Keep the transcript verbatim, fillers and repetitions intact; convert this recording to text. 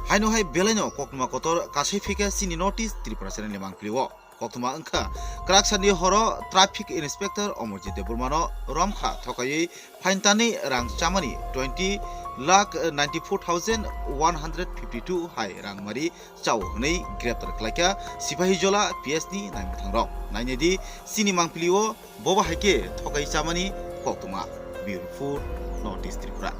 Haino hai belaino koktwma kotor kasai phika chini North East Tripura channel ni mangpili o. Koktwma wngkha, kwraksani horo Traffic Inspector Omorjit Debbarmano romkha thokaiwi phaintani rang chamani twenty lakh ninety four thousand one hundred fifty two hai rangmari chao hwnwi greptar khlaikha Sipahijola P S ni naimwthangrok. Nainedi chini mangpili o bobo hai khe thokai chamani koktwma. Bureau Report, North East Tripura.